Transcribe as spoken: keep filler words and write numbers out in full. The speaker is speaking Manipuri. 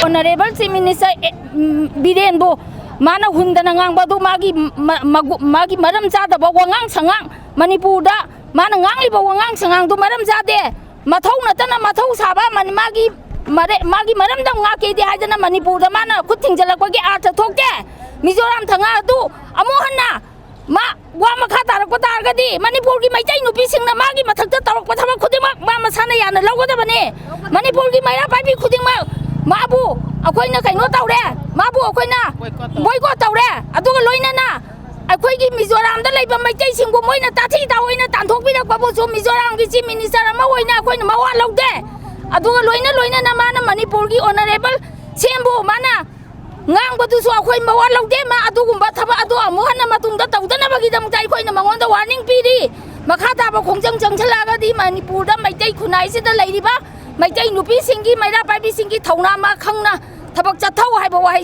Honourable Chief Minister, ꯑꯦ, ꯎꯝ, ꯕꯤꯔꯦꯟꯕꯨ ꯃꯥꯅ ꯍꯨꯟꯗꯅ ꯉꯥꯡꯕ ꯑꯗꯨ ꯃꯥꯒꯤ ꯃ-, ꯃꯒꯨ-, ꯃꯥꯒꯤ ꯃꯔꯝ ꯆꯥꯗꯕ ꯋꯥꯉꯥꯡ ꯁꯉꯥꯡ, ꯃꯅꯤꯄꯨꯔꯗ ꯃꯥꯅ ꯉꯥꯡꯂꯤꯕ ꯋꯥꯉꯥꯡ ꯁꯉꯥꯡꯗꯨ ꯃꯔꯝ ꯆꯥꯗꯦ꯫ ꯃꯊꯧ ꯅꯠꯇꯅ ꯃꯊꯧ ꯁꯥꯕ ꯑꯃꯅꯤ꯫ ꯃꯥꯒꯤ ꯃꯔꯦ-, ꯃꯥꯒꯤ ꯃꯔꯝꯗ ꯑꯃꯨꯛ ꯉꯥꯛꯀꯦꯗꯤ ꯍꯥꯏꯗꯅ ꯃꯅꯤꯄꯨꯔꯗ ꯃꯥꯅ ꯈꯨꯠ ꯊꯤꯡꯖꯤꯜꯂꯛꯄꯒꯤ ꯑꯥꯔꯊ ꯊꯣꯛꯇꯦ꯫ ꯃꯤꯖꯣꯔꯥꯝ ꯊꯪꯒꯥ ꯑꯗꯨ ꯑꯃꯨꯛ ꯍꯟꯅ ꯃꯥ ꯋꯥ ꯃꯈꯥ ꯇꯥꯔꯛꯄ ꯇꯥꯔꯒꯗꯤ ꯃꯅꯤꯄꯨꯔꯒꯤ ꯃꯩꯇꯩ ꯅꯨꯄꯤꯁꯤꯡꯅ ꯃꯥꯒꯤ ꯃꯊꯛꯇ ꯇꯧꯔꯛꯄ ꯊꯕꯛ ꯈꯨꯗꯤꯡꯃꯛ ꯃꯥ ꯃꯁꯥꯅ ꯌꯥꯅ ꯂꯧꯒꯗꯕꯅꯤ꯫ ꯃꯅꯤꯄꯨꯔꯒꯤ ꯃꯩꯔꯥ ꯄꯥꯏꯕꯤ ꯈꯨꯗꯤꯡꯃꯛ ꯃꯥꯕꯨ ꯑꯩꯈꯣꯏꯅ ꯀꯩꯅꯣ ꯇꯧꯔꯦ, ꯃꯥꯕꯨ ꯑꯩꯈꯣꯏꯅ ꯕꯣꯏꯀꯣꯠ ꯇꯧꯔꯦ꯫ ꯑꯗꯨꯒ ꯂꯣꯏꯅꯅ ꯑꯩꯈꯣꯏꯒꯤ ꯃꯤꯖꯣꯔꯥꯝꯗ ꯂꯩꯕ ꯃꯩꯇꯩꯁꯤꯡꯕꯨ ꯃꯣꯏꯅ ꯇꯥꯊꯤ ꯇꯥꯑꯣꯏꯅ ꯇꯥꯟꯊꯣꯛꯄꯤꯔꯛꯄꯕꯨꯁꯨ ꯃꯤꯖꯣꯔꯥꯝꯒꯤ ꯆꯤꯐ ꯃꯤꯅꯤꯁꯇꯔ ꯑꯃ ꯑꯣꯏꯅ ꯑꯩꯈꯣꯏꯅ ꯃꯋꯥ ꯂꯧꯗꯦ꯫ ꯑꯗꯨꯒ ꯂꯣꯏꯅ ꯂꯣꯏꯅꯅ ꯃꯥꯅ ꯃꯅꯤꯄꯨꯔꯒꯤ ꯑꯣꯅꯔꯦꯕꯜ ꯁꯤ ꯑꯦꯝꯕꯨ ꯃꯥꯅ ꯉꯥꯡꯕꯗꯨꯁꯨ ꯑꯩꯈꯣꯏ ꯃꯋꯥ ꯂꯧꯗꯦ꯫ ꯃꯥ ꯑꯗꯨꯒꯨꯝꯕ ꯊꯕꯛ ꯑꯗꯨ ꯑꯃꯨꯛ ꯍꯟꯅ ꯃꯇꯨꯡꯗ ꯇꯧꯗꯅꯕꯒꯤꯗꯃꯛꯇ ꯑꯩꯈꯣꯏꯅ ꯃꯉꯣꯟꯗ ꯋꯥꯔꯅꯤꯡ ꯄꯤꯔꯤ꯫ ꯃꯈꯥ ꯇꯥꯕ ꯈꯣꯡꯖꯪ ꯆꯪꯁꯤꯜꯂꯛꯑꯒꯗꯤ ꯃꯅꯤꯄꯨꯔꯗ ꯃꯩꯇꯩ ꯈꯨꯟꯅꯥꯏꯁꯤꯗ ꯂꯩꯔꯤꯕ ꯃꯩꯇꯩ ꯅꯨꯄꯤꯁꯤꯡꯒꯤ, ꯃꯩꯔꯥ ꯄꯥꯏꯕꯤꯁꯤꯡꯒꯤ ꯊꯧꯅꯥ ꯑꯃ ꯈꯪꯅ ꯊꯕꯛ ꯆꯠꯊꯧ ꯍꯥꯏꯕ ꯋꯥꯍꯩ